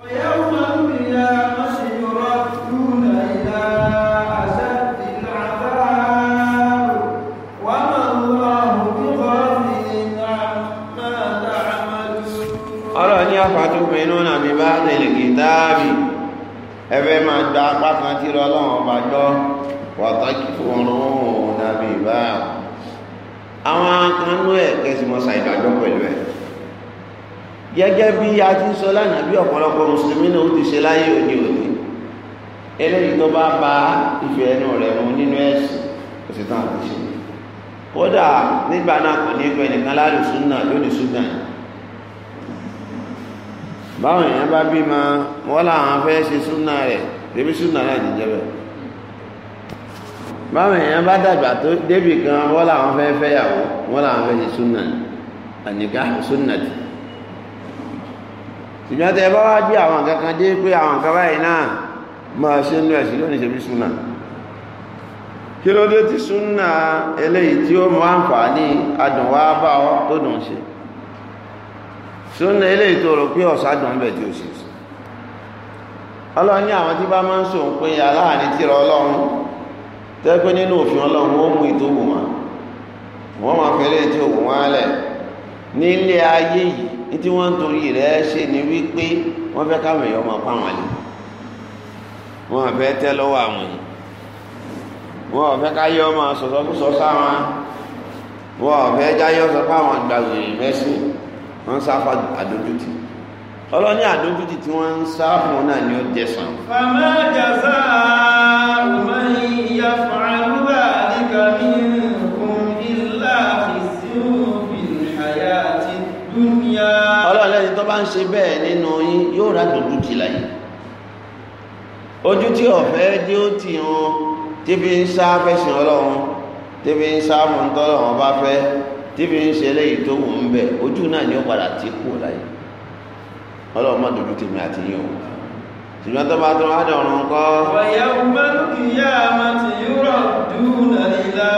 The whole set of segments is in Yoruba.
ويوم القيامة يردون إلى أشد العذاب وما الله بغافل عما تعملون. Ọlọ́run ní afatu'minuna bi ba'dil kitabi, ẹfẹ́ máa gba apá kan tí Ọlọ́run ọba gbọ́, wa takfuruna bi ba'd. Àwọn kanú ẹ̀ kẹsì mọ́ ṣàìgbàgbọ́ pẹ̀lú ẹ̀. Gẹ́gẹ́ bí a ti sọ lánàá, bí ọ̀pọ̀lọpọ̀ mùsùlùmí náà ó ti ṣe láyé òde òní, eléyìí tó bá bá ìfẹ́ ẹnu rẹ̀ mu nínú ẹ̀sìn kò sì tán àti ṣe. Kódà nígbà náà kò ní pẹ́ nìkan láàrú súnà yóò ní súnà. Báwọn èèyàn bá bí ma wọ́n láwọn fẹ́ ṣe súnà rẹ̀, débi súnà náà ti jẹ́ bẹ́ẹ̀. Báwọn èèyàn bá dàgbà tó débì kan, wọ́n láwọn fẹ́ fẹ́yàwó, wọ́n láwọn fẹ́ ṣe súnà, àníká súnà tì. Ṣùgbọ́n tẹ bá wá gbé àwọn kankan dé pé àwọn nǹkan báyìí náà máa ṣe nú ẹ̀sìn lónìí, ṣe bí súnà. Kí ló dé tí súnà eléyìí tí ó mú àǹfààní adùn wá bá ọ tó dùn ṣe? Súnà eléyìí tó rò pé ọ̀sádùn ń bẹ̀ tí ó ṣe sí. Ọlọ́run ní àwọn tí bá máa ń sòun pé aláàrin tíra Ọlọ́run, tẹ́ pé nínú òfin Ọlọ́run ó mú ìtòwò wọn, wọ́n máa fẹ́lẹ́ tí òwò wọn lẹ̀ nílé ayé yìí. Ní tí wọ́n ń torí rẹ̀ ṣe ni wípé wọ́n fẹ́ káwọn èèyàn máa pa wọn lé, wọ́n fẹ́ tẹ́ lọ́wọ́ àwọn yìí, wọ́n fẹ́ káyọ́ máa sọ̀sọ́kúsọ sáwọn, wọ́n fẹ́ jáyọ́ sọ fáwọn gbàgbé mẹ́sìn, wọ́n ń sá fún àdójútì. Ọlọ́ní àdójútì tí wọ́n ń sá fún náà ni ó jẹsàn. فما جزاء من يفعل ذلك منكم إلا خزي في الحياة الدنيا. Ọlọ́run lẹ́ni tó bá ń ṣe bẹ́ẹ̀ nínú yín yóò rà dójútì láyé. Ojú tí ọ̀fẹ́ dí ó ti hàn, tí fi ń sá fẹ́sìn Ọlọ́run, tí fi ń sá fún tọ́lọ́run bá fẹ́, tí fi ń ṣe eléyìí tó wù ń bẹ̀, ojú náà ni ó padà tí kù láyé. Ọlọ́run má dojú tèmi àti yín o. Ṣùgbọ́n tó bá tó wá dọ̀run kọ́. ويوم القيامة يردون إلى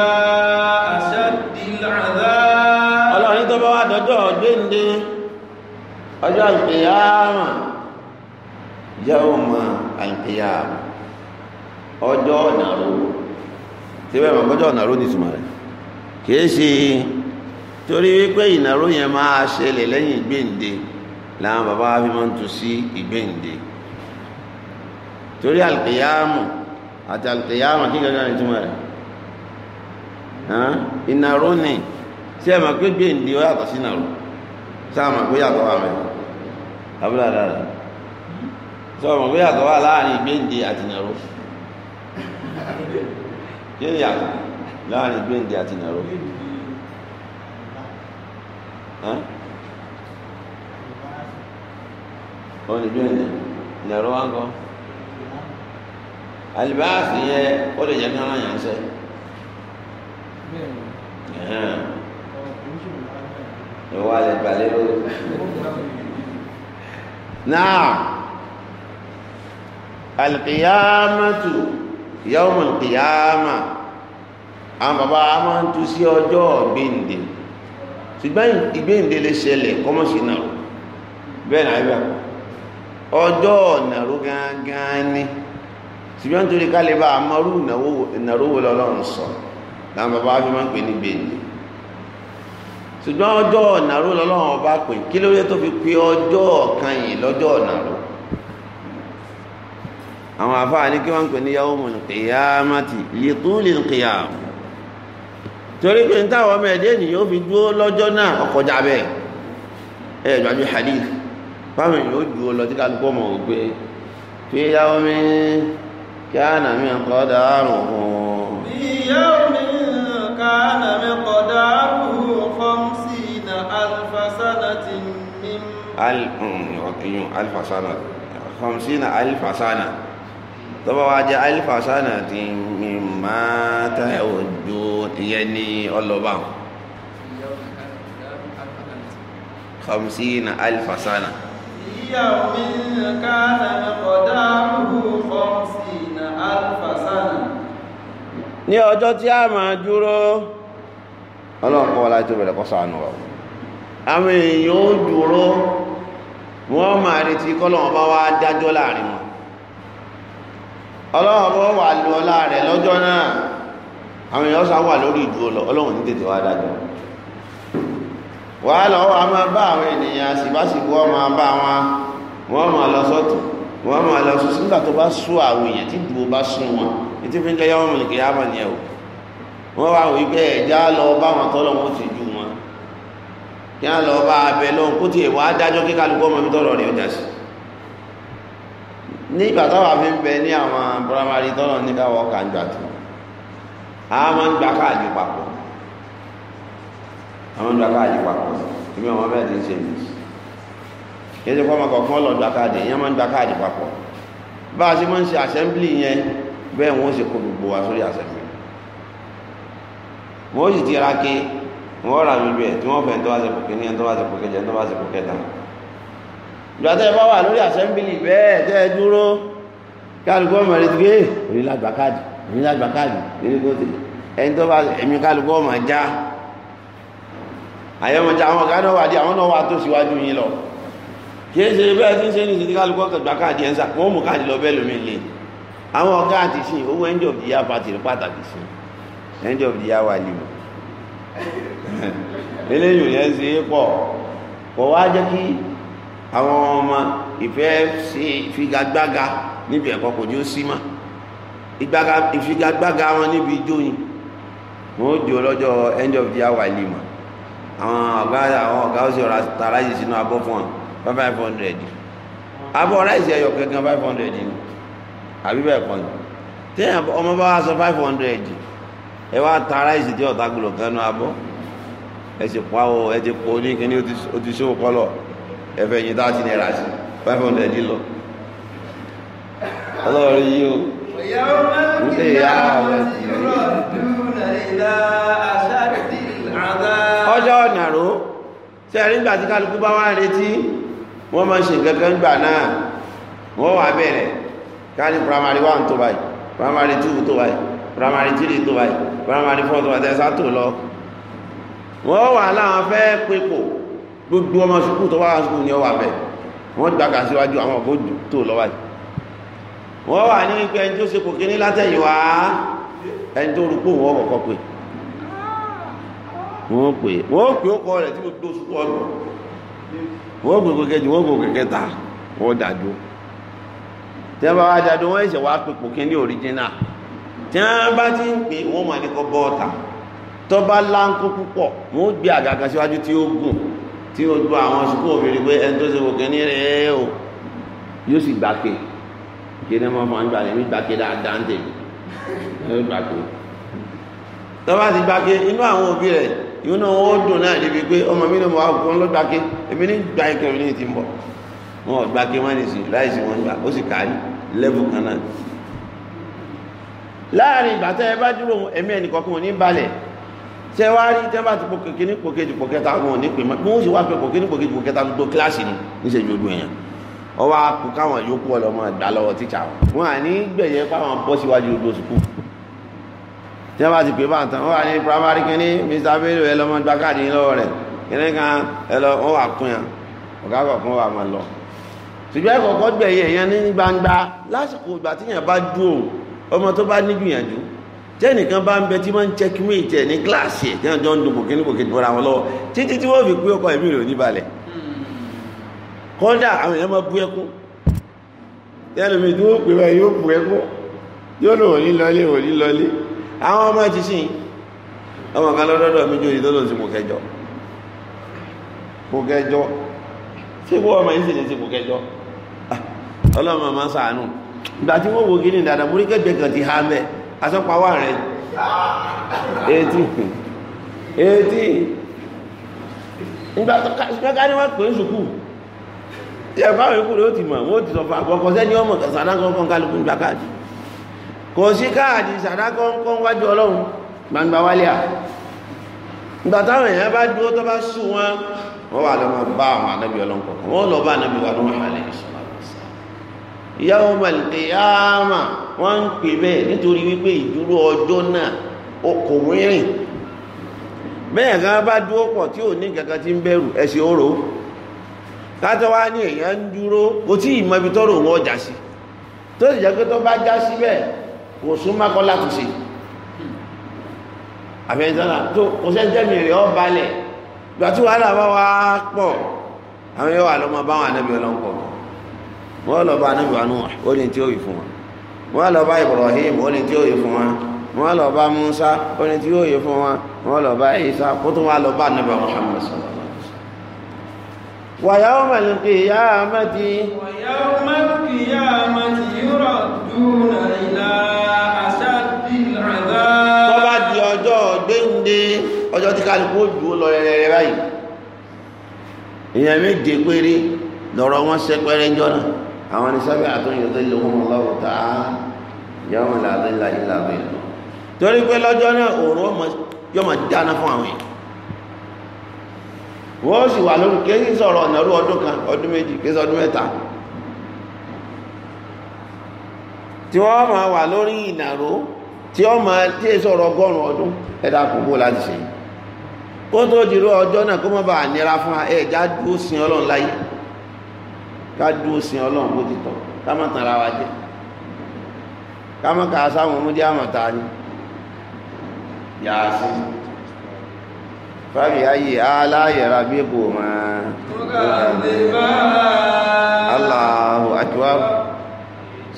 أشد العذاب. Ọlọ́run tó bá wá dọ́jọ́ gbéǹde, ọjọ́ àlùkìyámà, yawma àlùkìyámà, ọjọ́ ọ̀nàró. Tí bẹ́ẹ̀ mọ̀ ọjọ́ ọ̀nàró ní ìtumọ̀ rẹ̀ kìí ṣe torí wípé ìnàró yẹn máa ṣẹlẹ̀ lẹ́yìn ìgbéǹde làwọn bàbá wa fi máa ń tu sí ìgbéǹde. Torí àlùkìyámà àti àlùkìyámà kí gẹ́gẹ́ ní ìtumọ̀ rẹ̀ ìnàró ni. Tí ẹ mọ̀ pé gbéǹde ó yàtọ̀ sí ìnàró? Sáà mọ̀ pé yàtọ̀ wà mẹ́ abúlé àdára? Sọ mọ̀ pé yàtọ̀ wà láàrin ìgbéǹde àti ìnàró? Kí ni yàtọ̀ láàrin ìgbéǹde àti ìnàró? Ó ní gbéǹde, ìnàró wá ń kọ́ alibáàsì yẹn, ó lè jẹ́ kí wọ́n yàn ń sẹ́. Ìwọ alẹ́ gbalẹ́ ló náà. Alqiyamatu, yawmul qiyama, àwọn bàbá a máa ń tú sí ọjọ́ ìgbéǹde. Ṣùgbọ́n ìgbéǹde lè ṣẹlẹ̀ kọ́mọ̀sí náà bẹ́ẹ̀ náà ibẹ̀ ọjọ́ ìnàró gangan ni. Ṣùgbọ́n nítorí ká lè bá àmọ́rú ìnàró wo lọ́lọ́run sọ làwọn bàbá fi máa ń pè ní gbèǹde. Ṣùgbọ́n ọjọ́ ìnàró lọ́lọ́run ọba pè. Kí ló dé tó fi pé ọjọ́ kan yìí lọ́jọ́ ìnàró? Àwọn àfáà ní kí wọ́n ń pè ní yawmul qiyamati li tulil qiyam, torí pé táwọn ọmọ ẹ̀dẹ́ ènìyàn ó fi dúró lọ́jọ́ náà ọkọjá bẹ́ẹ̀. Ẹ gbàgbé hadith báwọn èèyàn ó dúró lọ tí kálukú ọmọ ò gbé fi yawmin kana miqdaruhu. Fi yawmin kana miqdaruhu khamsina alfa sanatin min. Alfa sana, khamsina alfa sana, tọ́bọ̀ wá jẹ́ alfa sanatin mimma ta'uddun, ìyẹn ní ọlọ́bà khamsina alfa sana. Fi yawmin kana miqdaruhu khamsina alfa sana. Ní ọjọ́ tí a máa dúró, ọlọ́run kọ́ wọlá tó bẹ̀rẹ̀ kọ́ ṣàánú wa. Àwọn èèyàn ó dúró Wọ́n máa retí kọ́lọ́wọ́n bá wá dájọ́ láàrin wọn. Ọlọ́wọ́n bá wà lọ ọlá rẹ̀ lọ́jọ́ náà. Àwọn èèyàn sá wà lórí ìdúró lọ, Ọlọ́run ní tètè wá dájọ́. Wàhálà ọwọ́ a máa bá àwọn ènìyàn síbáṣìbú ọ máa bá wọn, wọ́n máa lọ sọ́tún, wọ́n máa lọ sọ́sí. Nígbà tó bá sú àwọn èèyàn tí ìdúró bá sún wọn, ètí fi ń jẹ́ yawmul qiyamah nìyẹn o. Wọ́n wá wí pé ẹ̀já lọ bá wọn tọ́lọ́ wọn ti ju wọn, kí á lọ bá abẹ lọ́hùn kó tiẹ̀ wá dájọ́ kí kálukú ọmọ mi tọ́lọ̀ rẹ̀ ọjà sí. Nígbà táwa fi ń bẹ ní àwọn primary tọ́lọ̀ ní káwọ́ kà ń gbà tó, a máa ń gba káàdì papọ̀, a máa ń gba káàdì papọ̀. Èmi ọmọ bẹ́ẹ̀ ti ń ṣe mí kí ẹ ṣe kọ́ ọmọ kọ̀ọ̀kan lọ gba káàdì, ìyẹn máa ń gba káàdì papọ̀. Bá a ṣe máa ń ṣe assembly yẹn, bẹ́ẹ̀ wọ́n ṣe kó gbogbo wa sórí assembly. Wọ́n sì ti ra ké, wọ́n rà gbogbo ẹ̀ tí wọ́n fẹ́ tó wá ṣe pòkè ní ẹ̀ tó wá ṣe pòkè jẹ́ tó wá ṣe pòkè tán. Ìgbà tẹ́ ẹ bá wà lórí assembly bẹ́ẹ̀ tẹ́ ẹ dúró, kálukú ọmọ rẹ ti gbé èmi lágbà káàdì, èmi lágbà káàdì, èmi kò tẹ ẹni tó bá èmi kálukú ọmọ já àyẹ̀mọ̀já. Àwọn ọ̀gá náà wà dé, àwọn náà wà tó síwájú yín lọ. Kì í ṣe bẹ́ẹ̀ tí ń ṣe ní ìsìn kálukú ọkọ̀ gbà káàdì ẹ̀ ń sà, wọ́n mú káàdì lọ bẹ́ẹ̀ lómi lé. Àwọn ọ̀gá àti sìn owó end of the year party pàtàkì sí end of the year wà lè mọ̀. Eléyìí yẹn ṣe é pọ̀, kò wá jẹ́ kí àwọn ọmọ ìfẹ́ ṣe ìfigagbága níbi ẹ̀kọ́ kò ní ó sí mọ́. Ìfigagbága wọn níbi ijó ni wọ́n ó jò lọ́jọ́ end of the year wà lè mọ̀. Àwọn ọ̀gá ó sì rọra ta ráìsì sínú abọ́ fún wọn 500. Abọ́ ráìsì ẹyọ kankan 500 ni, àbí bẹ́ẹ̀ kọ́ ni. Téèyàn ọmọ bá wá sọ 500, ẹ wá ta ráìsì tí ọ̀tá gbọ́dọ̀ kan nú abọ́, ẹ sì pa o, ẹ ti po ní kíní, ó ti ṣó kọ́lọ̀, ẹ fẹ́ yin 30 naira sí 500 lọ. Ọlọ́run yìí o. Ọjọ́ ọ̀nàró tí ẹ̀rí ńgbà tí kálukú bá wá ń retí, wọ́n máa ń ṣe nǹkan kan gbà náà. Wọ́n wà bẹ̀rẹ̀ ká ní primary 1 tó báyìí, primary 2 tó báyìí, primary 3 tó báyìí, primary 4 tó báyìí, tẹ́sà tó lọ. Wọ́n wà láwọn fẹ́ pépò, gbogbo ọmọ sukú tó wá sukú ni ó wà bẹ̀. Wọ́n gbàgà síwájú àwọn ọ̀gọ́ tó lọ báyìí. Wọ́n wà ní pé ẹni tó ṣe kò kíní látẹ̀yìn wá, ẹni tó rúkú wọ́n kọ̀kọ́ pé wọ́n pè wọ́n pè ó kọ́ rẹ̀ tí gbogbo sukú ọ̀dọ̀. Wọ́n pè kò kejì, wọ́n pè kò kẹta, wọ́n dàdó. Tí wọ́n bá wá dàdó, wọ́n ṣẹ̀ wá pè kò kíní original. Tí wọ́n bá ti ń pè wọ́n máa ní kọ́ bọ́ọ̀tà. Tó bá láńkó púpọ̀, wọ́n gbé àga kan síwájú tí ó gùn, tí ó gbọ́ àwọn sukú òfin pé ẹni tó ṣe kò kíní rẹ̀ o, yóò sì gbàké. Kí ni wọ́n máa ń gbà lẹ́mí gbàké dáadáa ń tèmi, yóò gbàké. Tó bá ti gbàké, inú àwọn òbí rẹ̀ inú wọn ó dùn náà débi pé ọmọ mi náà wà kún ló gbàké, èmi ní gbà ike mi ní ti ń bọ̀. Wọn ò gbàké wọn ní sí láìsí wọn gbà, ó sì kárí lẹ́bù kan náà. Láàrin ìgbà tẹ́ ẹ bá dúró, ẹ̀mí ẹnì kọ̀ọ̀kan ò ní balẹ̀. Tẹ́ wá rí tẹ́ bá ti po kékeré po kejì po kẹta, wọn ò ní pè mọ́. Bí wọ́n sì wá pé po kékeré po kejì po kẹta gbogbo kíláàsì ni níṣẹ́ ju ojú èèyàn. Ọwọ́ akú káwọn yòókù ọlọ́mọ gbà lọ́wọ́ tíṣà wọn. Wọn à ní gbẹ̀yẹ fáwọn bọ́ síwájú gbogbo sùkúù. Tí wọ́n bá ti pè bá ń tán, wọ́n wà ní primary kínní, Mr. Bello ẹ lọ́mọ gba káàdì yín lọ́wọ́ rẹ̀ kínní kan ẹ lọ, wọ́n wà kún yàn, ọ̀gá kọ̀ọ̀kan wà máa lọ. Ṣùgbọ́n ẹ̀kọ́kọ́ gbẹ̀yẹ yẹn ní gbangba lásìkò ìgbà tí yàn bá dúró, ọmọ tó bá ní gbìyànjú, tẹ́nìkan bá ń bẹ tí wọ́n ń checkmate ẹ̀ ní kíláàsì ẹ̀ tí wọ́n jọ ń dun kòkínní kòkejì bọ́ra wọn lọ́wọ́ títí tí wọ́n fi pé ọkọ̀ ẹ̀mí rẹ̀ ò ní balẹ̀. Kódà àwọn èèyàn máa bú ẹkún, tẹ́lẹ̀mí tí wọ́n pè báyìí yóò bú ẹkún, yóò lò wọ́n ní lọlé, wọ́n ní lọlé. Àwọn ọmọ ti sìn, ọmọ kan lọ́dọ́dọ̀ mi jóni tó lò sí kò kẹjọ, ṣé kó ọmọ yìí sì lè sí kò kẹjọ? Ọlọ́mọ máa ń sàánú. Ìgbà tí wọ́n wo kíní dáadáa, mo rí kẹgbẹ́ kan ti há mẹ́, asọ́pá wà rẹ̀ 18. Ìgbà tó ká ní wọ́n pè é sùkúù, tí ẹ̀fọ́ àwọn ikú rẹ̀ ó ti mọ̀, wọ́n ti sọ fún àkọ́kọ́ sẹ́ni ọmọ sàdákọ́kọ́ kálukú ń gba káàdì. Kò sí káàdì sàdákọ́kọ́ wájú Ọlọ́run gbangba wálé à. Ìgbà táwọn èèyàn bá dúró tó bá sùn wọn, wọ́n wà lọ́mọ bá àwọn ànábì Ọlọ́run kọ̀ọ̀kan, wọ́n lọ bá ànábì wa lọ́wọ́ àlẹ́ ìṣọ̀lá. Yawmal qiyama wọ́n ń pè bẹ́ẹ̀ nítorí wípé ìdúró ọjọ́ náà ó kò wírìn. Bẹ́ẹ̀ kan bá dúró pọ̀ tí ò ní kankan tí ń bẹ̀rù, ẹ̀sìn oró. Kátó wá ní èèyàn ń dúró, kò tí ì mọ ibi tọ́rọ̀ òun ọjà sí, tó sì jẹ́ pé tó bá já síbẹ̀ kò sún mákọ́ látúnṣe. Àfẹ́sọ́nà tó kò sẹ́ńtẹ́mì rẹ̀ ọ́ balẹ̀. Ìgbà tí wàhálà bá wá pọ̀, àwọn yóò wà lọ́mọ báwọn ànábì ọlọ́nkọ̀. Wọ́n lọ bá ànábì wa Nuh, ó ní tí ó yìí fún wọn. Wọ́n lọ bá Ibrahim, ó ní tí ó yìí fún wọn. Wọ́n lọ bá Musa, ó ní tí ó yìí fún wọn. Wọ́n lọ bá Isa, kó tó wá lọ bá ànábì Muhammad sallallahu alaihi wasallam. Wa yawmal qiyamati. Wa yawmal qiyamati yuradduna ila ashaddil adhab. Tó bá di ọjọ́ gbéǹde, ọjọ́ tí kálukú ó dúró lọ rẹ̀rẹ̀ báyìí, èèyàn méje péré lọ́rọ̀ wọn sẹ́pẹ́rẹ́ ń jọ́nà. Àwọn ní sábẹ́ àtúnyẹ̀ yudhilluhumullahu ta'ala yawma la dhilla illa dhilluh. Torí pé lọ́jọ́ náà òòrùn yóò máa dáná fún àwọn èèyàn, wọ́n sì wà lórí kéyìn sọ̀rọ̀ ọ̀nàrú ọdún kan, ọdún méjì, kéyìn ọdún mẹ́ta, tí wọ́n máa wà lórí ìnàró tí wọ́n máa tí è sọ̀rọ̀ ọgọ́rùn ọdún. Ẹ̀dá kò bó láti ṣe kó tó dìrò ọjọ́ náà, kó má bàa nira fún wa. Ẹ̀já dúró sin Ọlọ́run láyé, ká dúró sin Ọlọ́run bó ti tọ́, ká má tan ara wa jẹ, ká má kà á sáwọn ọmọdé àmọ̀ta ni yàásí fábí ayé aláyẹ̀rà bí kò máa. Allahu akbar.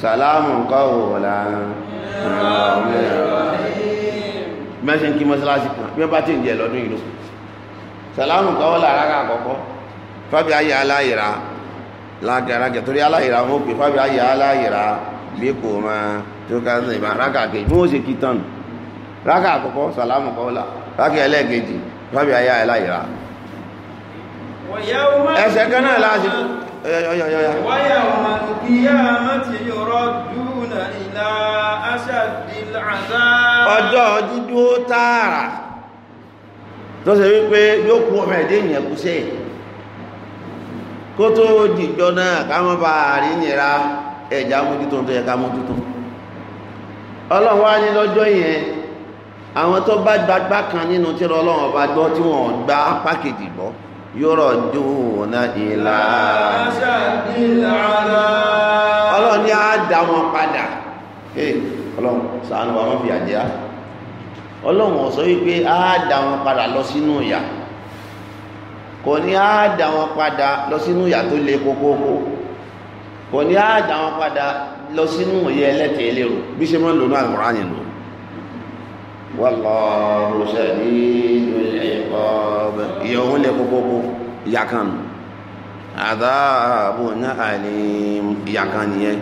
Salamun qawlan. Mẹ́sẹ̀ ń kí mọ́sálásí kan bí wọ́n bá tí ń jẹ lọ́dún ìlú. Salamun qawlan rákà àkọ́kọ́, fábí ayé aláyẹ̀rà lágẹ̀rágẹ̀, torí aláyẹ̀rà wọn pè fábí ayé aláyẹ̀rà bí kò máa tó ká sí ìbá rákà kejì bí wọ́n ṣe kí tán rákà àkọ́kọ́ salamun qawlan, rákà ẹlẹ́ẹ̀kejì fábí ayé aláyẹ̀rà. Ẹsẹ̀ kan náà láti yọ́yọ́yọ́yọ́. Wa yawmal qiyamati yuradduna ila ashaddil adhab. Ọjọ́ dídúró tààrà tó ṣe wípé yóò kú ọmọ ẹ̀dẹ́ ènìyàn kú sí kó tó dìjọ náà, ká má bá rí nira. Ẹ̀já mójútó tó yẹ ká mójútó. Ọlọ́run wá ní lọ́jọ́ yẹn, àwọn tó bá gbagbá kan nínú tírà Ọlọ́run ọba gbọ́ tí wọ́n gba apá kejì gbọ́, yuraduna ila ashaddil adhab. Ọlọ́run ní á dá wọn padà. Ọlọ́run ṣàánú wa, má fi àjẹ́ á. Ọlọ́run ó sọ wípé á dá wọn padà lọ sínú ìyà, kò ní á dá wọn padà lọ sínú ìyà tó le kókókó, kò ní á dá wọn padà lọ sínú ìyà ẹlẹ́tẹ̀ẹ́ elérò bí ṣe máa ń lò ní Al-Qur'ani nù. Wallahu shadidul iqab. Ìyà òun lè kókókó, ìyà kan nù. Adhabun alim, ìyà kan nìyẹn.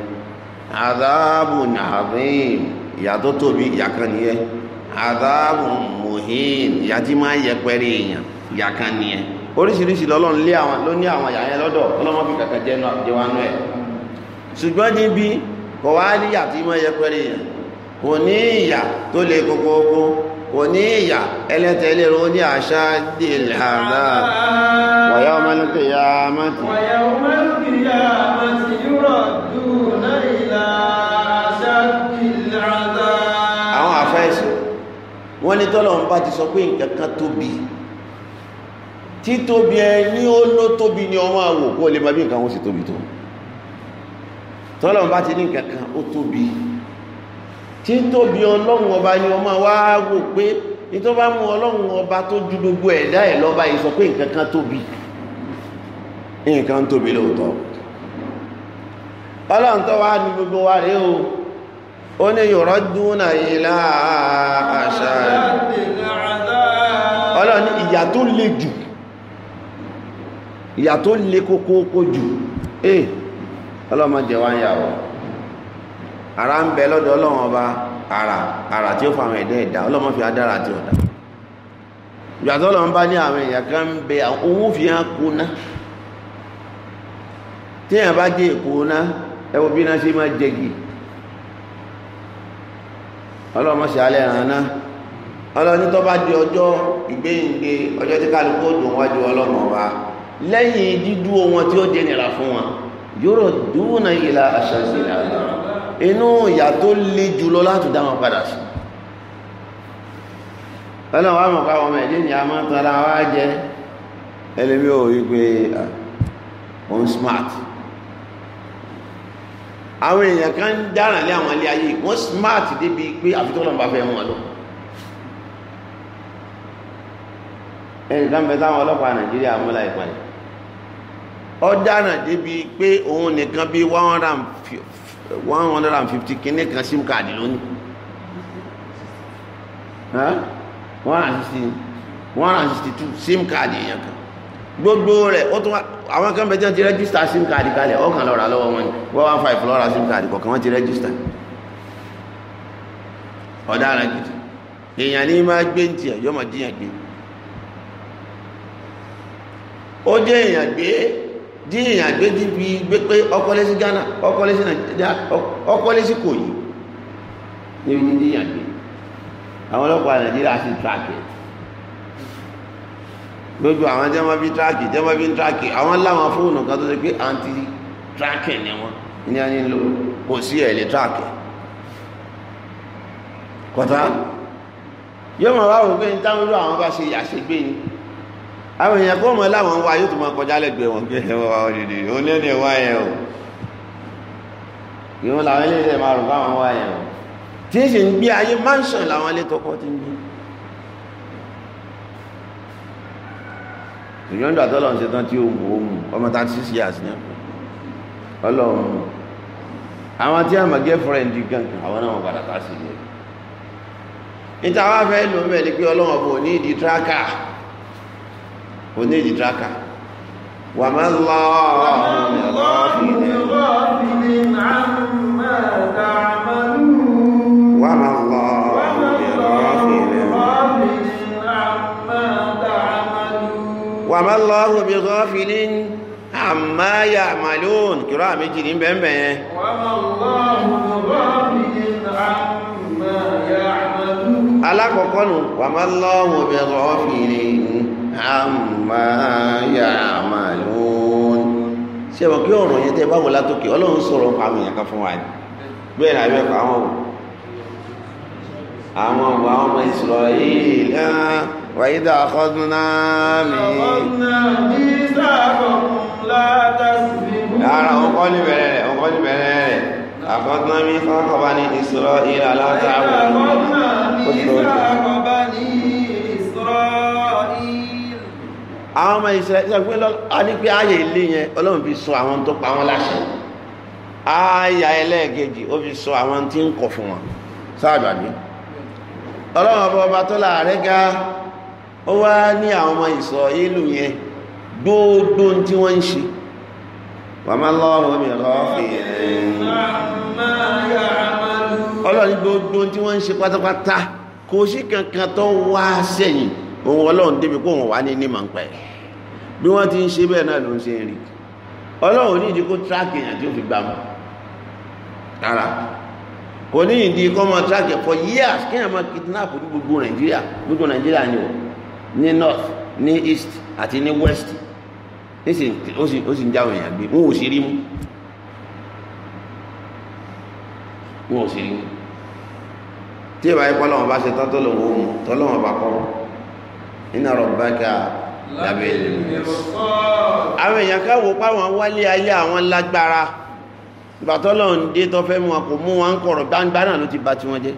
Adhabun azim, ìyà tó tóbi, ìyà kan nìyẹn. Adhabun muhin, ìyà tí máa ń yẹpẹrẹ èèyàn, ìyà kan nìyẹn. Oríṣiríṣi lọ́lọ́run lé àwọn ló ní àwọn ìyà yẹn lọ́dọ̀, ọlọ́mọ fi kàkà jẹ́ wánú ẹ̀. Ṣùgbọ́n níbi kò wá ní ìyà tí máa ń yẹpẹrẹ èèyàn, kò ní ìyà tó le kókókó, kò ní ìyà ẹlẹ́tẹ̀ẹ́lérò, ní ashaddil adhab. Wa yawmal qiyamati. Wa yawmal qiyamati yuradduna ila ashaddil adhab. Àwọn àfẹ́sì wọ́n ní tọ́lọ́run bá ti sọ pé nǹkan kan tóbi, títóbi ẹ ní ó ló tóbi ni ọmọ àwò kó lè máa bí nǹkan ó sì tóbi tó. Tọ́lọ́run bá ti ní nǹkan kan ó tóbi, títóbi Ọlọ́run ọba ni ọmọ wa wò pé ní tó bá mú Ọlọ́run ọba tó ju gbogbo ẹ̀dá ẹ̀ lọ́ba yìí sọ pé nǹkan kan tóbi, nǹkan tóbi lóòótọ́. Ọlọ́run tó wá ní gbogbo wa rèé o, ó ní yuradduna ila ashaddil adhab. Ọlọ́run ní ìyà tó le jù, ìyà tó le kókókó jù. Ọlọ́run má jẹ wá ń yà wọ́. Ara ń bẹ lọ́dọ̀ Ọlọ́run ọba, ara tí ó fa àwọn ẹ̀dá ẹ̀dá, Ọlọ́run fi adára àti ọ̀dà. Ìgbà tó Ọlọ́run bá ní àwọn èèyàn kan ń bẹ, owó fi hàn kúná. Tí èèyàn bá jẹ èkó ná, ẹ wo bí iná ṣe máa jẹgi. Ọlọ́run ṣe alẹ́ ràn ná. Ọlọ́run ní tó bá di ọjọ́ ìgbéyìnde, ọjọ́ tí kálukú ó dùn wájú Ọlọ́run ọba, lẹ́yìn dídúró wọn tí ó jẹ́ nira fún wọn, yuradduna ila ashaddil adhab, inú ìyà tó le jùlọ láti dá wọn padà sí. Ọlọ́run wá mọ̀ pé àwọn ọmọ ẹ̀dẹ́ ni a máa ń tanra wá jẹ. Ẹlẹ́mí ò wí pé Òun smart. Àwọn èèyàn kan ń dáràn lé àwọn ilé ayé, wọ́n smart débi pé àfitọ́lọ́ bá fẹ́ wọn lọ. Ẹnìkan bẹ táwọn ọlọ́pàá Nàìjíríà mú láìpẹ́ yìí, ó dáràn débi pé òun nìkan bí 150 kìíní kan sim card lónìí, 162 sim card èèyàn kan gbogbo rẹ̀. Ó tún àwọn kan bẹ tí wọ́n ti rẹ́gísítà sim card kalẹ̀, ọkàn lọ́ra lọ́wọ́ wọn ni 115 lọ́ra sim card kọ̀ọ̀kan wọ́n ti rẹ́gísítà. Ọ̀daràn gidi èèyàn ní máa gbé ní tiẹ̀, yóò máa jíyàn gbé. Ó jẹ́ èèyàn gbé, dí èèyàn gbé díbi gbé pé ọkọlé sí Ghana, ọkọlé sí Nàìjíríà, ọkọlé sí Kòyí, níbi ní díyàn gbé. Àwọn ọlọ́pàá Nàìjíríà sì tíráàkì gbogbo àwọn tí wọ́n bí tíráàkì, tí wọ́n bí tíráàkì. Àwọn láwọn fóònù kan tó ṣe pé anti tracking ni wọ́n ní a nílò, kò sí ẹ̀ lè tíráàkì kọ̀tá. Yóò mọ̀ wá wò pé ní táwọn irú àwọn bá ṣe àṣegbé ni àwọn èèyàn kó mọ̀ láwọn wá, yóò tún máa kọjá lẹ́gbẹ̀ẹ́ wọn pé ẹ̀wọ̀n wá òdìdí onílẹ̀ wá yẹn o, ìwọ̀n làwọn ilé ilẹ̀ máa rò báwọn wá yẹn o, tí ń sì ń gbé ayé mansion làwọn ilé tọkọ ti ń gbé. Ìyọ́n ìgbà tọ́lọ̀ ń ṣe tán tí ó mú, ó mú ọmọ 36 years ní ọlọ́run mú. Àwọn tí a mọ̀ girlfriend gangan, àwọn náà wọ́n padà tá sí ilé. Níta wá fẹ́ lò ń bẹ̀ ni pé ọlọ́run ọ̀bọ̀ ní ìdí tracker, kò ní ìdí tracker. Wà máa lọ wà máa lọ wà máa lọ bí ghafilin amma ya'malun. Kìrọ méjì ní bẹ̀ẹ̀bẹ̀ yẹn. Alákọ̀ọ́kọ́ nù, wà máa lọ́wọ́ bí ghafilin amma ya'malun. Ṣé wọ́n kí ọ̀rọ̀ yẹn tẹ́ báwo látòkè ọlọ́run sọ̀rọ̀ pa àwọn èèyàn kan fún wa ní bẹ́ẹ̀ náà bẹ́ẹ̀ kọ́ àwọn àwọn ọmọ Isra'il wa idha akhadna ara òun kọ́ ní bẹ̀rẹ̀ rẹ̀, òun kọ́ ní bẹ̀rẹ̀ rẹ̀. Akhadna mithaqa bani Isra'ila la ta'budu. Àwọn ọmọ Ísírẹ́lì a ní pé ayé ilé yẹn ọlọ́run fi sọ àwọn tó pa wọn láṣẹ. Ayà ẹlẹ́ẹ̀kejì ó fi sọ àwọn tí ń kọ̀ fún wọn sáàgbàgbé. Ọlọ́run ọba ọba tó láàrẹ́ ga, ó wá ní àwọn ọmọ Ísírẹ́lì yẹn gbogbo tí wọ́n ń ṣe. Wa ma Allahu bi ghafilin. Ọlọ́run gbogbo tí wọ́n ń ṣe pátápátá kò sí kankan tó wá sẹ́yìn òun ọlọ́run débi kó wọn wá ní ní màá ń pẹ́. Bí wọ́n ti ń ṣe bẹ́ẹ̀ náà ló ń ṣe ń rí. Ọlọ́run ní ìdí kó tíráàkì èèyàn tí ó fi gbà mọ́ rárá, kò ní ìdí kó máa tíráàkì for years kéèyàn máa kidnap ní gbogbo Nàìjíríà, gbogbo Nàìjíríà ni o, ní north, ní east àti ní west, ó sì ń jáwé èèyàn gbé, wọn ò sì rí mú, wọn ò sì rí mú. Tí ìbáyé pọ́ lọ́wọ́n bá ṣe tán tó lòun ó mú, tọ́lọ́wọ́n bá kọ́ inna rabbaka labil mirsad. Àwọn èèyàn káwò páwọn wálé ayé àwọn lágbára, ìgbàtọ́lọ̀ ń dé tó fẹ́ mú wọn kò mú wọn kọ̀rọ̀ gbangba náà ló ti bá tí wọ́n jẹ́.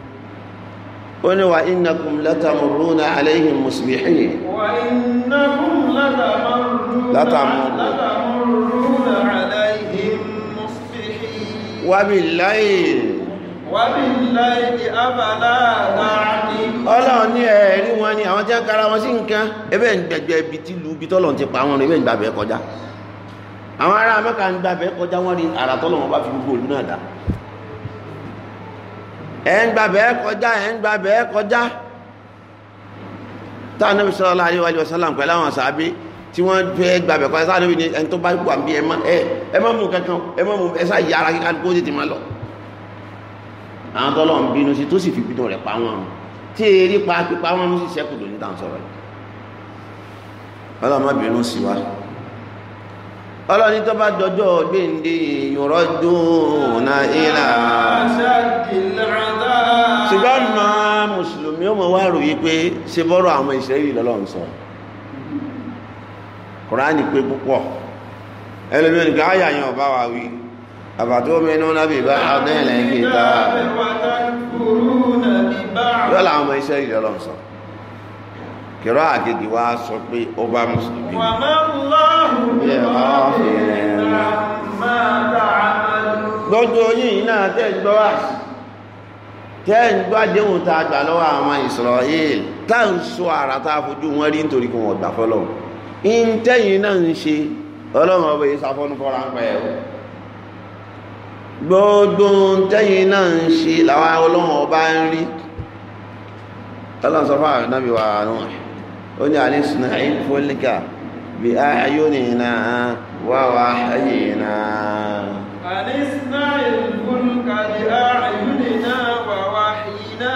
Ó ní wa innakum latamurruna alayhim musbihin. Wa innakum latamurruna alayhim musbihin. Wa bil-layl. Wa bil-layli afala ta'qilun. Ọlọ́run ní ẹ̀rí wọn ni àwọn tí wọ́n kára wọn sí nǹkan ẹbẹ́ ń gbẹ̀gbẹ̀ ibi tí lu ibi tọ́lọ̀ ti pa wọn ẹbẹ́ ń gbàbẹ́ kọjá. Àwọn ará Mẹ́kà ń gbàbẹ́ kọjá, wọ́n rí àrà tọ́lọ̀ wọn bá fi gbogbo ìlú náà dá. Ẹ̀ ń gbàbẹ́ kọjá, ẹ̀ ń gbàbẹ́ kọjá. Táwọn Ànábì sallallahu alaihi wasallam pẹ̀lú àwọn sàábé tí wọ́n fẹ́ gbàbẹ́ kọjá, sáà níbi ẹni tó bá wà bí ẹ má mú kankan, ẹ má mú ẹ sá yára kíkà kó tètè má lọ. Àwọn tọ́lọ̀ ń bínú sí tó sì fi bínú rẹ̀ pa wọn, tí eré pa pípa wọn ló sì sẹ́kù lóní tàn sọ̀rọ̀ yìí. Ọlọ́run má bínú sí wa. Ọlọ́run ní tó bá dọjọ́ gbéǹde yuraduna ila. Ṣùgbọ́n máa mùsùlùmí ó mọ̀ wá rò yí pé ṣe bọ́rọ̀ àwọn Ísírẹ́lì lọ́lọ́run sọ. Kùránì pé púpọ̀. Ẹlòmíràn nìkan áyà yẹn ọba wa wí. Àbàtó mẹ́nu nábì bá adẹ́lẹ̀ kìtà. Yọ́ làwọn ọmọ iṣẹ́ ìrẹ́ ọlọ́run sọ. Kìrọ́ àkejì wa sọ pé ó bá mùsùlùmí. Gbogbo yìí náà tẹ́ ń gbọ́ wá sí. Tẹ́ ń gbọ́ àdéhùn tá a gbà lọ́wọ́ àwọn Ísírẹ́lì tá ń sọ àrà tá a fojú wọn rí nítorí kí wọ́n gbà fọ́lọ́run. Ìntẹ́yìn náà ń ṣe ọlọ́run ọba yìí sáfọ́nú fọ́ra ń pẹ́ ẹ̀ gbogbo tẹ́yìn náà ń ṣe làwọn ọlọ́run ọba ń rí. Ọlọ́run sọ fún àwọn nábì wa náà ó ní àníṣìnà ìfọ́líkà bí ayúnina wà wá ayìnà. Àníṣìnà ìfọ́líkà bí ayúnina wà wá ayìnà.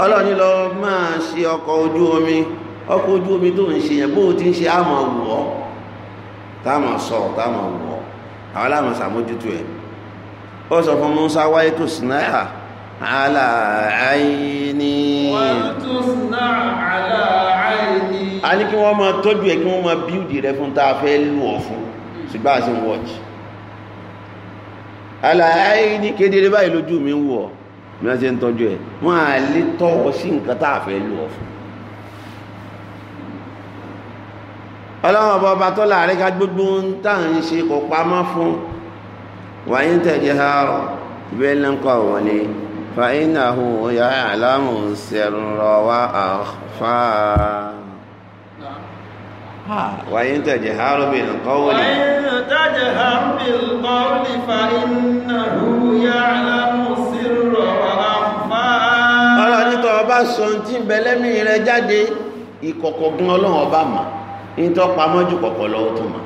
Ọlọ́run ní lọ máa ṣe ọkọ̀ ojú omi, ọkọ̀ ojú omi tó ń ṣe yẹn bó ti ń ṣe àmọ̀ wù ọ́, táàmọ̀ sọ táàmọ̀ wù ọ́, àwọn aláàmọ̀ sàmójútó ẹ̀. Ó sọ fún Musa wáyé tó sináà ala àìní. A ní kí wọ́n máa tọ́jú ẹ̀, kí wọ́n máa bíúdì rẹ fún táa fẹ́ lù ọ́ fún, ṣùgbọ́n àti wọ́ọ̀jì ala àìní kedere báyìí lójú mi ń wọ̀ bí wọ́n ṣe ń tọ́jú ẹ̀, wọ́n á lè tọ́wọ́ sí nǹkan táa fẹ́ lù ọ́ fún. Ọlọ́run ọba ọba tó láàrin ká gbogbo ń tà ń ṣe kò pamọ́ fún. Wàyí tẹ̀jẹ̀ àárọ̀ bẹ́ẹ̀ ń kọ́ wọlé فإنه يعلم السر وأخفى. وإن تجهر بالقول فإنه يعلم السر وأخفى. Ọlọ́run ní tó bá sọ tí ń bẹ lẹ́mìí rẹ jáde, ìkọ̀kọ̀ gan Ọlọ́run ọba mà ní tó pamọ́ jù kọ̀kọ̀ lọ́wọ́ tó mà.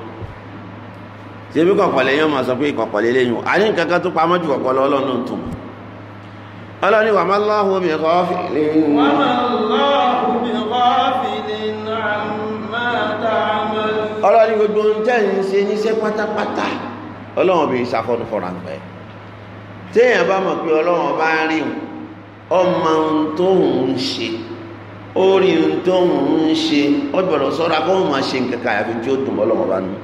Ṣé bí kọ̀kọ̀ lẹ́yìn ọmọ sọ pé ìkọ̀kọ̀ lélẹ́yìn o, àní nǹkan kan tó pamọ́ jù kọ̀kọ̀ lọ́wọ́ Ọlọ́run ló ń tó mà. Ọlọ́ni wà máa lọ́hùn bí ghafilin. Wa ma Allahu bi ghafilin amma ta'malun. Ọlọ́ni gbogbo ń tẹ́ ń ṣe níṣẹ́ pátápátá Ọlọ́run bí ìṣàfọ́nù fọ́ra ń pẹ́. Téèyàn bá mọ̀ pé Ọlọ́run bá ń rí ọmọ ohun tó ń ṣe, ó rí ohun tó ń ṣe, ó gbọ́dọ̀ sọ́ra kó máa ṣe nǹkan kan àyàfi tí ó dùn Ọlọ́run bá nù.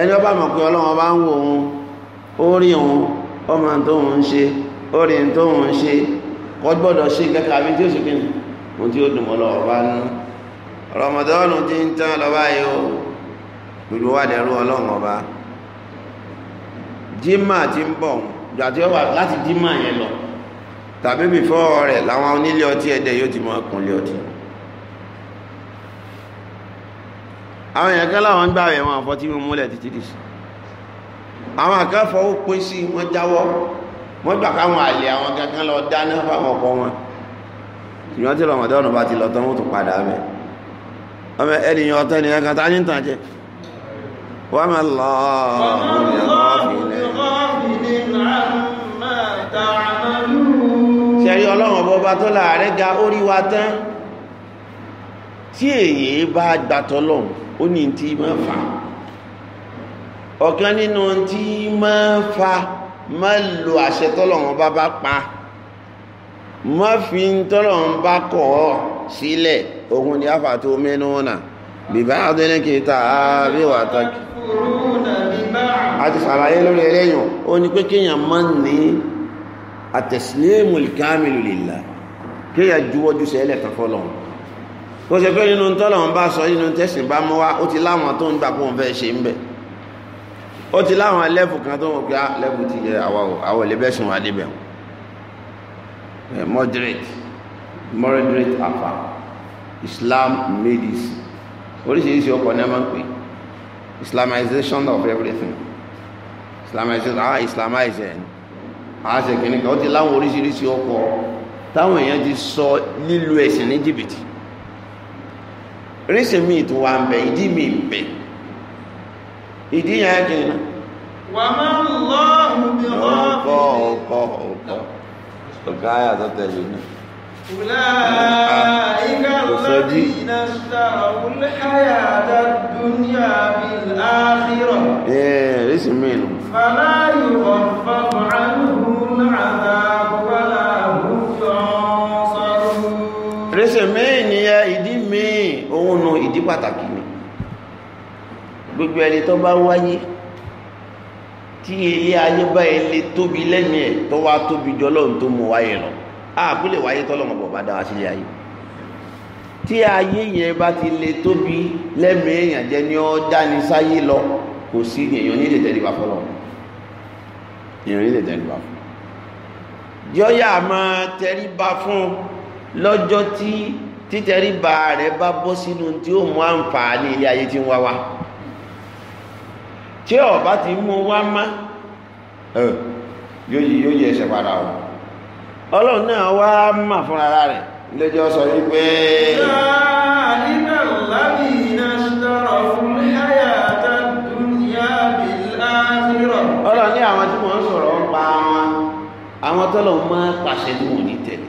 Ẹni ó bá mọ̀ pé Ọlọ́run bá ń wò òun, ó rí òun, ọmọ tó ń ṣe, orí tó ń ṣe, kò gbọ́dọ̀ ṣe kẹ́kẹ́ àbí tí ó ṣe kíni ohun tí ó dùn mọ́ lọ́wọ́ bá nú. Ramadan ti ń tán lọ báyìí o, gbogbo wa dẹ̀rú Ọlọ́run ọba. Jímà ti ń bọ̀, ìgbà tí ó wà láti jímà yẹn lọ tàbí bìfọ́ rẹ̀ làwọn onílé ọtí ẹ̀dẹ̀ yóò ti mọ ọkùnrin ọtí. Àwọn èèyàn kan láwọn ń gbà rẹ̀ wọn àfọ́ tí wọ́n múlẹ̀ títí dì sí. Àwọn akẹ́fọ́ ó pín sí wọ́n jáwọ́, wọ́n gbà káwọn àlè àwọn kankan lọ dáná fáwọn ọkọ wọn. Ṣùgbọ́n tí Ramadan bá ti lọ tán wọ́n tún padà mẹ́. Ọmọ ènìyàn ọ̀tọ́ ènìyàn kan tá ní tàn jẹ. Wa ma Allahu bi ghafilin amma ta'malun. Ṣẹ̀rí Ọlọ́run ọba ọba tó láàrẹ́ ga orí wa tán. Tí èyí bá gbàtọ́ lọ́hùn, ó ní tí máa fà. Ọ̀kan nínú tí máa fa má lo àṣẹ tọ́lọ́run bá bá pa, má fi ń tọ́lọ́run bá kọ̀ ọ́ sílẹ̀, òun ni àfà tó mẹ́nu náà bìbá àdélékè tá a bí wà tàkì. A ti sàlàyé lórí ẹlẹ́yìn, ó ní pé kéèyàn má ní at-taslimul kamilu lillah, kéèyàn juwọ́jú sẹ́lẹ̀ tán fọ́lọ́run. Ó ṣe pé nínú tọ́lọ́run bá sọ, nínú tẹ̀sìn bá mú wá, ó ti láwọn tó ń gbà kó òun fẹ́ ṣe ń bẹ̀. Ó ti láwọn lẹ́fù kan tó wọ́n pé á lẹ́fù ti yẹ àwọ̀ ilé bẹ́sùn wà débẹ̀ wọn. Moderate afa Islam medicine, oríṣiríṣi ọkọ̀ ní a máa ń pè Islamization of everything, Islamization, Islamize ẹ̀ àṣẹ kìíní kan. Ó ti láwọn oríṣiríṣi ọkọ̀ táwọn èèyàn ti sọ lílo ẹ̀sìn ní jìbìtì. Rísìn míì tó wà ń bẹ, ìdí míì ń bẹ, ìdí yẹn kìíní náà. Wa ma Allahu bi ghafilin. Ọkọ̀ ọ̀gá àyà tó tẹ̀lé ní. Ulaika alladhina ishtarawul hayata ad-dunya bil akhirah. Rísìn míì nù. Fala yukhaffafu anhumul 'adhabu wa la hum yunsarun. Rísìn míì nìyẹn, ìdí míì òun nu ìdí pàtàkì ni. Gbogbo ẹni tó bá wáyé tí ilé ayé báyìí lè tóbi lẹ́mìí ẹ̀ tó wá tóbi jọ lọ́run tó mú wáyé lọ, àkú lè wáyé tọ́lọ́mọ bọ̀ bá dá wa sílé ayé. Tí ayé yẹn bá ti lè tóbi lẹ́mìí èèyàn jẹ́ ní ọ́ dání sáyé lọ, kò sí èèyàn ní lè tẹríba fọlọ́, èèyàn ní lè tẹríba fún. Yọ́yà máa tẹríba fún lọ́jọ́ tí títẹríba rẹ̀ bá bọ́ sínú tí ó mú àǹfààní ilé ayé tí ń wá wá. Tí ó bá ti mú wá má, yóò yí ẹsẹ̀ padà o. Ọlọ́run náà wá mà fúnra rẹ̀ lójó sọ wípé Ọlọ́run ní àwọn tí wọ́n ń sọ̀rọ̀ ń pa wọn, àwọn tọ́lọ̀ máa pàṣẹ tí wọ́n ní tẹ̀lé,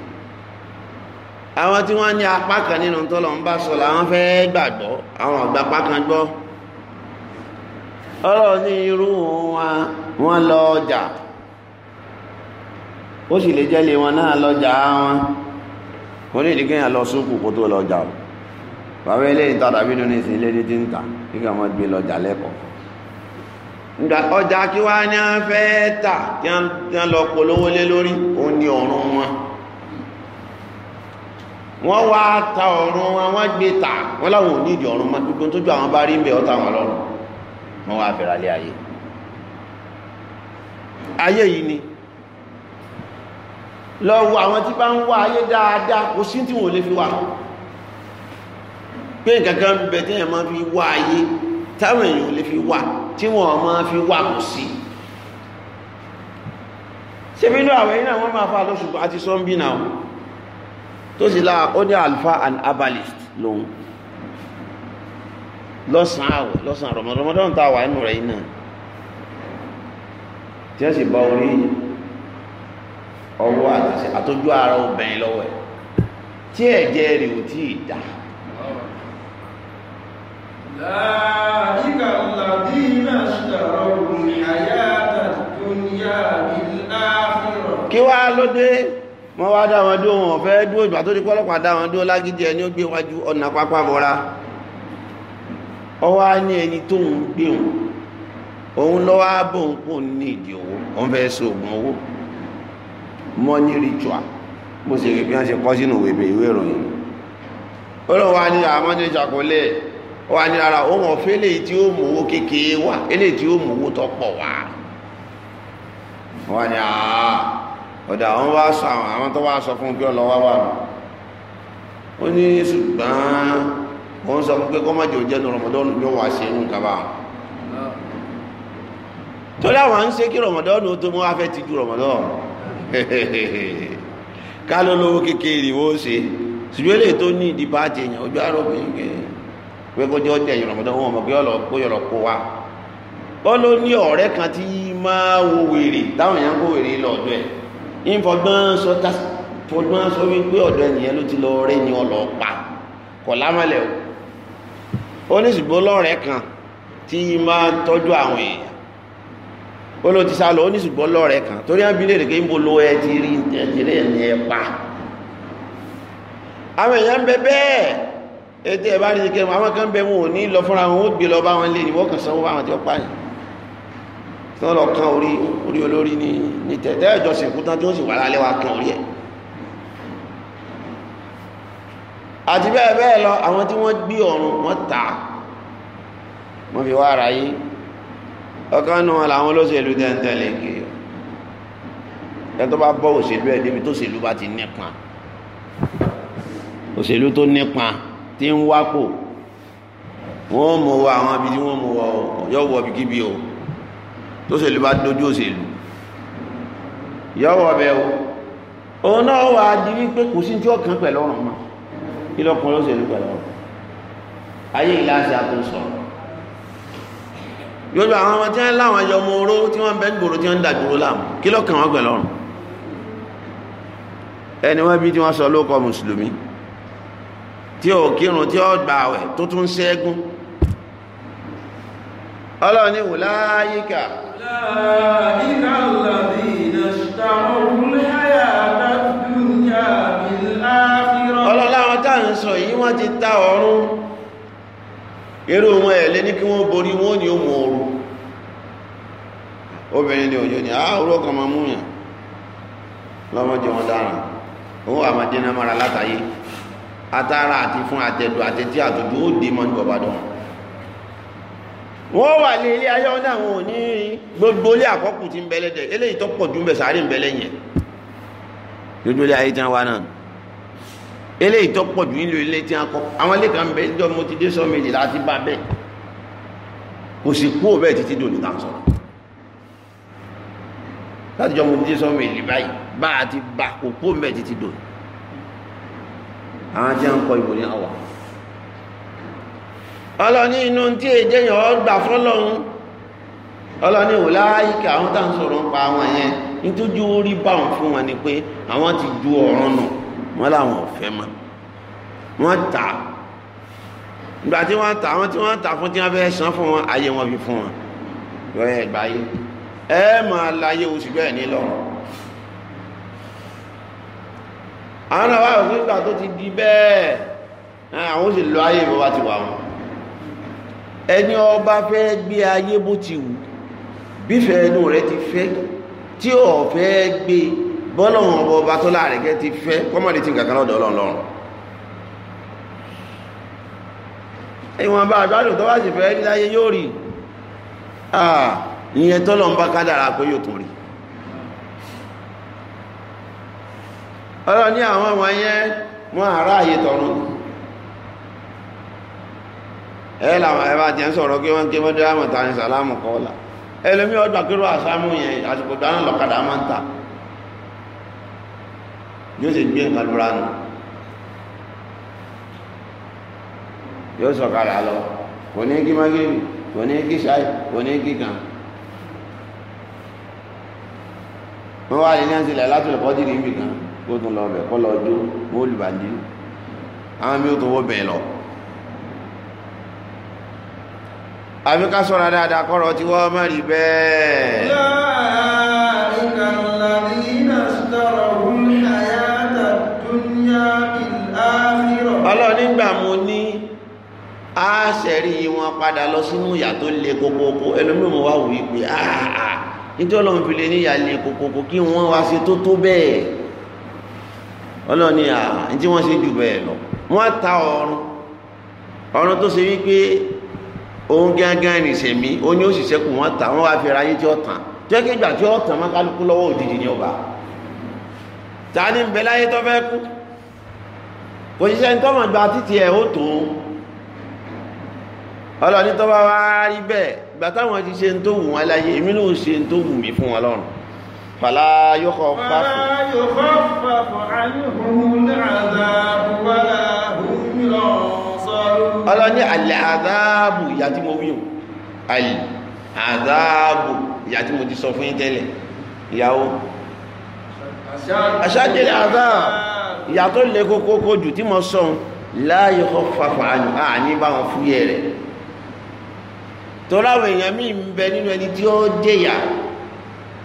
àwọn tí wọ́n ní apá kan nínú tọ́lọ̀ ń bá sọ làwọn fẹ́ gbàgbọ́, àwọn ọ̀gbà apá kan gbọ́. Ọlọ́run ní irú wọn, wọ́n lọ ọjà, ó sì lè jẹ́lé wọn náà lọ́jà wọn. Kò ní ìdíkẹ́yàn lọ sókù kó tó lọ́jà o. Bàbá eléyìí ta tàbí nínú ìsìn ilé ní ti ń tà, nígbà wọn gbé lọ́jà lẹ́kọ̀ọ́. Nígbà ọjà kí wá ní wọ́n fẹ́ tà tí wọ́n lọ polówó lé lórí, òun ní ọ̀run wọn. Wọ́n wá ta ọ̀run wọn, wọ́n gbé tà, wọ́n láwọn ò ní ìdí ọ̀run mọ́, gbogbo tójú àwọn bá rí ń bẹ̀ ọ́ta wọn lọ́rùn. Wọ́n wá fẹ́ra lé ayé. Ayé yìí ni lọ́wọ́ àwọn tí bá ń wá ayé dáadáa, kò sí tí wọ́n lè fi wá. Pé nǹkankan bẹ tí èèyàn máa fi wá ayé táwọn èèyàn lè fi wá, tí wọ́n máa fi wá, kò sí. Ṣé bí inú àwẹ̀ iná wọ́n máa fa lóṣù àti sọ́ńbí náà tó sì láà ó ní alpha and herbalist lòun lọ́sàn-án àwẹ̀, lọ́sàn-án Ramadan tá a wà nínú rẹ̀ iná tí wọ́n sì bá orí ọwọ́ àtẹ̀sẹ̀ àtọ́jú ara obìnrin lọ́wọ́ ẹ̀ tí ẹ̀jẹ̀ rẹ̀ ò tí ì dá. Ulaika alladhina ishtaraw al-hayata ad-dunya bil-akhirah. Kí wá ló dé? Wọ́n wá dá wọn dúró, wọn fẹ́ dúró. Ìgbà tó di pọ́lọ́pàá dá wọn dúró lágídí, ẹni ó gbé wájú ọ̀nà pápá bọ́ra. Ọwọ́ á ní ẹni tó ń gbé òun, òun lọ́wọ́ á bò ń pò ní ìdí owó, òun fẹ́ so oògùn owó, money ritual. Mo sì rí bí wọ́n ṣe kọ́ sínú ìwé ìròyìn. Ó lọ wá ní àwọn ní ìṣàkọlẹ̀, ó wá ní ara òun ọ̀fẹ́ eléyìí tí ó mú owó kékeré wá, eléyìí tí ó mú owó tó pọ̀ wá. Wọ́n ní ọ̀dà àwọn wá sọ àwọn tó wá sọ fún pé ọlọ́wà wà nù. Ó ní ṣùgbọ́n wọ́n sọ fún pé kọ́mọ̀jì ò jẹ́nu Ramadan yóò wá ṣe irú nǹkan báwọn. Torí àwọn ń ṣe kí Ramadan tó mú wá fẹ́ ti ju Ramadan. Ká ló lówó kékeré wọ́n ṣe, ṣùgbọ́n eléyìí tó ní ìdí bá ti èèyàn ojú àròbìnrin pé kó jẹ́ ọjà Ramadan wọn mọ̀ pé ọlọ́ kó wa. Ó ló ní ọ̀rẹ́ kan tí máa wo wèrè táwọn èèyàn kó wèrè lọ ọ̀dọ̀ ẹ̀, ìfọgbọ́n sọ wípé ọ̀dọ̀ ẹnìyẹn ló ti lọ rẹ́ ni ọlọ́pàá kọ̀ lámọ́lẹ̀ o. Ó ní ṣùgbọ́n lọ́rẹ́ kan tí máa tọ́jú àwọn èèyàn, ó ló ti sá lọ. Ó ní ṣùgbọ́n lọ́rẹ́ kan torí wọn bí lè rè pé ń bo lo ẹ ti rí ẹtìrí ẹ̀ ní ẹ pa. Àwọn èèyàn ń bẹ bẹ́ẹ̀, ètò ẹ̀ bá rí kẹrin àwọn kan bẹ wọn ò ní lọ fúnra wọn, ó gbé lọ bá wọn lé ní wọ́n kàn sanwó báwọn tí ó pààyàn tí wọ́n lọ kan orí olórí ní tẹ̀tẹ́ ìjọsìn kú tán tí ó sì wà lálẹ́ wa kan orí ẹ̀ àti bẹ́ẹ̀ bẹ́ẹ̀ lọ. Àwọn tí wọ́n gbé ọ̀run wọ́n tà á, wọ́n fi wá ara yí. Ọ̀kan nù wọn làwọn olóṣèlú tẹ́ntẹ́lẹ̀ kiri. Ẹ tó bá bọ́ òṣèlú ẹ̀ débi tó òṣèlú bá ti nípa, òṣèlú tó nípa tí ń wápò, wọ́n mú wọ àwọn ibi tí wọ́n mú wọ yọ wọ ibikíbi o. Tó òṣèlú bá dójú òṣèlú yọ wọ bẹ́ẹ̀ o. Òun náà wà á di wípé kò sí tí ó kàn pẹ̀lú ọ̀run mọ́. Kí lọ́kùnrin òṣèlú pẹ̀lú ọ̀run ayé ìlàsẹ̀ àtúnṣọ̀rọ̀ yóò àwọn ọmọ tí wọ́n láwọn ẹyọ ọmọ oró tí wọ́n bẹ́ ń gbòrò tí wọ́n ń dàgbòrò láàmú, kí ló kàn wọ́n pẹ̀lú ọ̀run? Ẹni wọ́n bí tí wọ́n sọ lóko mùsùlùmí tí ò kírun tí ó gbà àwẹ̀ tó tún ṣẹ́gun. Ọlọ́run ní wùláyíkà. Ulaika alladhina ishtarawul hayata ad-dunya bil akhirah. Ọlọ́run láwọn tá à ń sọ yìí wọ́n ti ta ọ̀run. Irú wọn ẹ̀ lé ní kí wọ́n borí, wọ́n ní ó mú ooru. Obìnrin ni òjò ní àárọ̀ kan máa múyàn lọ́mọdé wọn dára, òun àmà dínà mara látàyé atara àti fún àtẹ̀dù àtẹ̀tí àtòjú ó dé mọ́ ní bọ̀bádọ́. Wọ́n wà ní ilé ayé ọ̀nà àwọn òní gbogbo ilé àkọ́kù ti ń bẹ lẹ́dẹ̀, eléyìí tó pọ̀ jù ń bẹ sàárè ń bẹ lẹ́yìn ẹ̀. Gbogbo ilé ayé tí wọ́n wá náà, eléyìí tó pọ̀ jù nílò ilé tí wọ́n kọ́. Àwọn ilé kan bẹ níjọ́ mo ti dé sọ́mìlì láti bá bẹ́ẹ̀, kò sì kú òbẹ́ẹ̀ títí dòní tá à ń sọ̀rọ̀. Láti jọ mo ti dé sọ́mìlì báyìí, bá a ti bá kò kú òbẹ́ẹ̀ títí dòní. Àwọn tí wọ́n kọ ìbò ní àwà. Ọlọ́ni inú tí èjé yàn ọ́ gbà fọ́lọ́run. Ọlọ́ni wòláyíkà àwọn tá ń sọ̀rọ̀ ń pa àwọn yẹn, nítójú orí bá wọn fún wọn ni pé àwọn ti ju ọ̀run nù, wọ́n láwọn ọ̀fẹ́ mọ́. Wọ́n tà á. Ìgbà tí wọ́n tà, àwọn tí wọ́n tà fún tí wọ́n fẹ́ san fún wọn, ayé wọn fi fún wọn. Lọ́yẹ̀ ẹ̀gbáyé. Ẹ máa láyé oṣù bẹ́ẹ̀ ní lọ́run. Àwọn náà wà fún ìgbà tó ti di bẹ́ẹ̀, àwọn ó sì lọ ayé bó bá ti wà wọn. Ẹni ọba fẹ́ gbé ayé bó ti wù, bífẹ́ ẹnu rẹ̀ ti fẹ́, tí ò fẹ́ gbé bọ́lọ̀hún ọba ọba tó láàrẹ̀ kẹ́ ti fẹ́, kọ́mọ̀lì ti nǹkan kan lọ́dọ̀ Ọlọ́run lọ́rùn. Ìwọ̀n bá àgbádùn tó bá sì fẹ́ rí láyé yóò rí. Ìyẹn tọ́lọ̀ ń bá kádàrá pé yóò tún rí. Ọlọ́run ní àwọn ọmọ yẹn wọ́n ará àyè tọ̀run. Ẹ làwọn ẹ bá ti ń sọ̀rọ̀ kí wọ́n ké mọ́dé àmọ̀ ta ní sàlámù kọ́ọ̀lá. Ẹlòmí ọgbà kíró àsámù yẹn àsìkò dáná lọ́kadà máa ń tà. Yóò sì gbé nǹkan lura nù. Yóò sọ̀kalà lọ. Kò ní kí mágírì, kò ní kí ṣáì, kò ní kí kan. Wọ́n wá ní ní látòlù kọ́dìrì níbì kan kó tún lọ bẹ̀ kó lọ jó wọ́n olùbàdí. Àwọn mi ò tún wọ́ bẹ̀ lọ. Àbí ká sọ́ra dáadáa kọ́rọ̀ tí wọ́n má rí bẹ́ẹ̀. Ulaika alladhina ishtarawul hayata ad-dunya bil-akhirah. Ọlọ́run nígbà mo ní á ṣẹ̀rí wọn padà lọ sínú ìyà tó le kókókó, ẹlòmíì mo wá wù í pé áà nítorí Ọlọ́run fi lè ní ìyà le kókókó kí wọ́n wá ṣe tó tó bẹ́ẹ̀. Ọlọ́run ní à ní tí wọ́n ṣe jù bẹ́ẹ̀ lọ. Wọ́n ta ọ̀run, ọ̀run tó ṣe wípé òun gángan ní ìṣẹ̀mí, ó ní ó sì ṣẹ́kù, wọ́n ta, wọ́n wá fi ra ayé tí ó tàn. Tí ó kéjì àti ó tàn má kálukú lọ́wọ́ òdìdí ní ọba. Ta ni ń bẹ láyé tó fẹ́ kú? Kò ṣiṣẹ́ ní tọ́mọ̀ gba títí ẹ̀ ó tó. Ọlọ́ni tó bá wá rí bẹ́ẹ̀, ìgbà táwọn ti ṣe ń tó wù wọn láyé, èmi náà ṣe ń tó wù mí fún wọn lọ́rùn. Fàlá yóò fáfù. Fala yukhaffafu anhumul adhabu wala hum yunsarun. Ọlọ́ni àlẹ́ àdáàbù ìyà tí mo wíhùn, àlẹ́ àdáàbù ìyà tí mo ti sọ fún yín tẹ́lẹ̀, ìyàwó aṣáájẹ́lẹ̀ àdáàbù ìyà tó lè kókókó jù tí mo sọ láàyè kọ́ fàfà àní bá wọn fúyẹ́ rẹ̀. Torí àwọn èèyàn míì ń bẹ nínú ẹni tí ó jẹ̀yà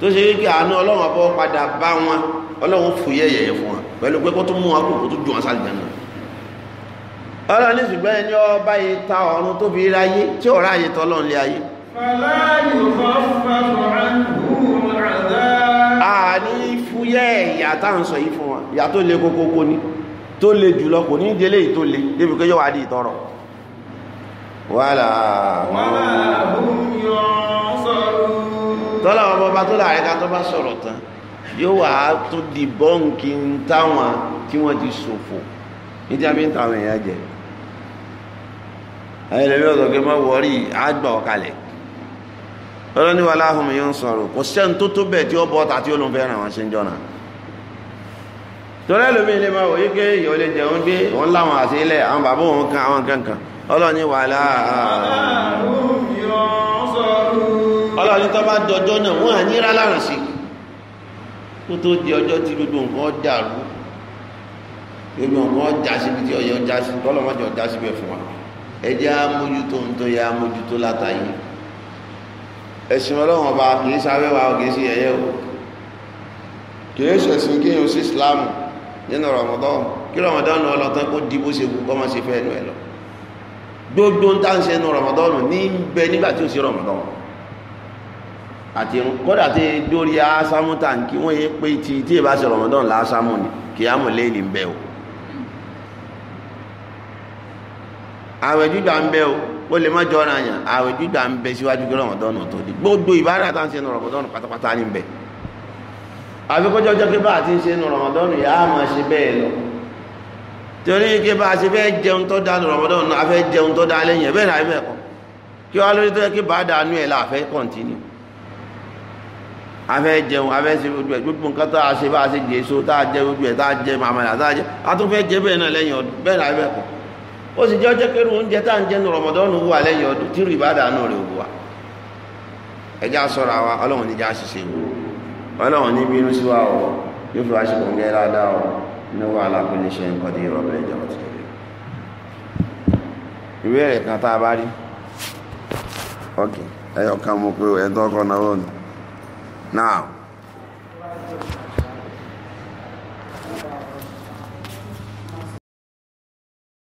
tó ṣe wípé àánú Ọlọ́run ọbọ̀ padà bá wọn, Ọlọ́run fúyẹ́ yẹ̀yẹ̀ fún wọn pẹ̀lú pé kó tún mú wọn kó kó tún jù wọn sálì jẹ́ náà. Ọlọ́run ní ṣùgbọ́n ẹni ọba yìí ta ọ̀run tó fi ráyé tí ọ̀rá ayé tọ́lọ́run lé ayé. Fala yukhaffafu anhumul adhab. Àní fúyẹ́ ìyà tá à ń sọ yìí fún wọn, ìyà tó le kókókó ni, tó le jùlọ kò ní délé yìí tó le débi pé yóò wá di ìtọrọ. Wàhálà Wala hum yunsarun. Tọ́lá ọmọ ọba tó láàrin ká tó bá sọ̀rọ̀ tán yóò wá tó di bọ́ǹkì táwọn tí wọ́n ti ṣòfò ní tí a fi ń ta àwọn èèyàn jẹ. Ayẹlẹ́bí ọ̀dọ̀ kí n má wọrí àgbà ọ̀kalẹ̀. Ọlọ́ni wà láhùn yóò ń sọ̀rọ̀ kò sẹ́ni tó tó bẹ̀ tí ó bọ́ ta tí ó lóun fẹ́ ràn wọ́n ṣe ń jọ́nà. Torí ẹlòmíì lè máa wòye pé èèyàn lè jẹun gbé òun láwọn àti ilẹ̀ àwọn bàbá òun kan àwọn kankan. Ọlọ́ni wà láhùn ọlọ́ni tó bá dọjọ́ náà wọ́n à ní rá lárùn sí. Kó tó di ọjọ́ tí gbogbo nǹkan dàrú, gbogbo nǹkan já síbi tí ọyọ já sí, kọ́lọ́mọ́jọ já síbẹ̀ fún wa. Ẹ jẹ́ amójútó ń tó yẹ amójútó látàyè. Ẹ̀sìn Ọlọ́run ọba kìí sáwẹ́wà kìí sí ẹ̀yẹ́ o, kìí ṣẹ̀sìn kí yóò sí Islam nínú Ramadan, kí Ramadan náà lọ tán kó di bó ṣe wù kọ́ máa ṣe fẹ́ ẹnu ẹ̀ lọ. Gbogbo ń tàn ṣe nu Ramadan ní ń bẹ nígbà tí ó sí Ramadan àti irun. Kódà tí dórí ásámú tàǹkì wọ́n yé pé tí tí ìbá ṣe Ramadan lásámú ni kìámù lé ní bẹ o. Àwẹ̀ gbígbà ń bẹ o, ó lè má jọra yàn. Àwẹ̀ gbígbà ń bẹ síwájú kí Ramadan tó di. Gbogbo ìbára tá ń ṣe nu Ramadan pátápátá ní bẹ. Àfi kọjọ́ jẹ́ pé bá a ti ń ṣe nu Ramadan yà á máa ṣe bẹ́ẹ̀ lọ. Torí kí bá a ṣe fẹ́ jẹun tó dá nu Ramadan náà, a fẹ́ jẹun tó dá lẹ́yìn ẹ̀ bẹ́ẹ̀ náà bẹ́ẹ̀ kọ́. Kí wàá lórí tó yẹ kí bá a dànù ẹ̀ là fẹ́ kọ̀ntínú. A fẹ́ jẹun, a fẹ́ ṣe gbogbo ẹ̀, gbogbo nǹkan tá a ṣe bá a ṣe jẹ èso tá a jẹ gbogbo ẹ̀ tá a jẹ màmàlà tá a jẹ, a tún fẹ́ jẹ bẹ́ẹ̀ náà lẹ́yìn ọdún, bẹ́ẹ̀ náà bẹ́ẹ̀ kọ́. Ó sì jẹ́ ọjọ́ kẹrù oúnjẹ tá à ń jẹ nu Ramadan wà lẹ́yìn ọdún tí rìbá dànù rẹ̀ wà. Ẹja sọ̀rọ̀ àwa, Ọlọ́run níjà ṣiṣẹ́ o, Ọlọ́run ní bínú sí wa o, yóò fi wá ṣe kòǹgẹ́ ládàá o. Innahu ala kulli shay'in qadir rọ̀bẹ̀rẹ̀ ìjọba ti tẹ̀lé. Ìbéèrè kan tá a bá rí. Ok, ẹyọ kan mo pé ẹ̀ ń tọ́kọ náà ní. Now.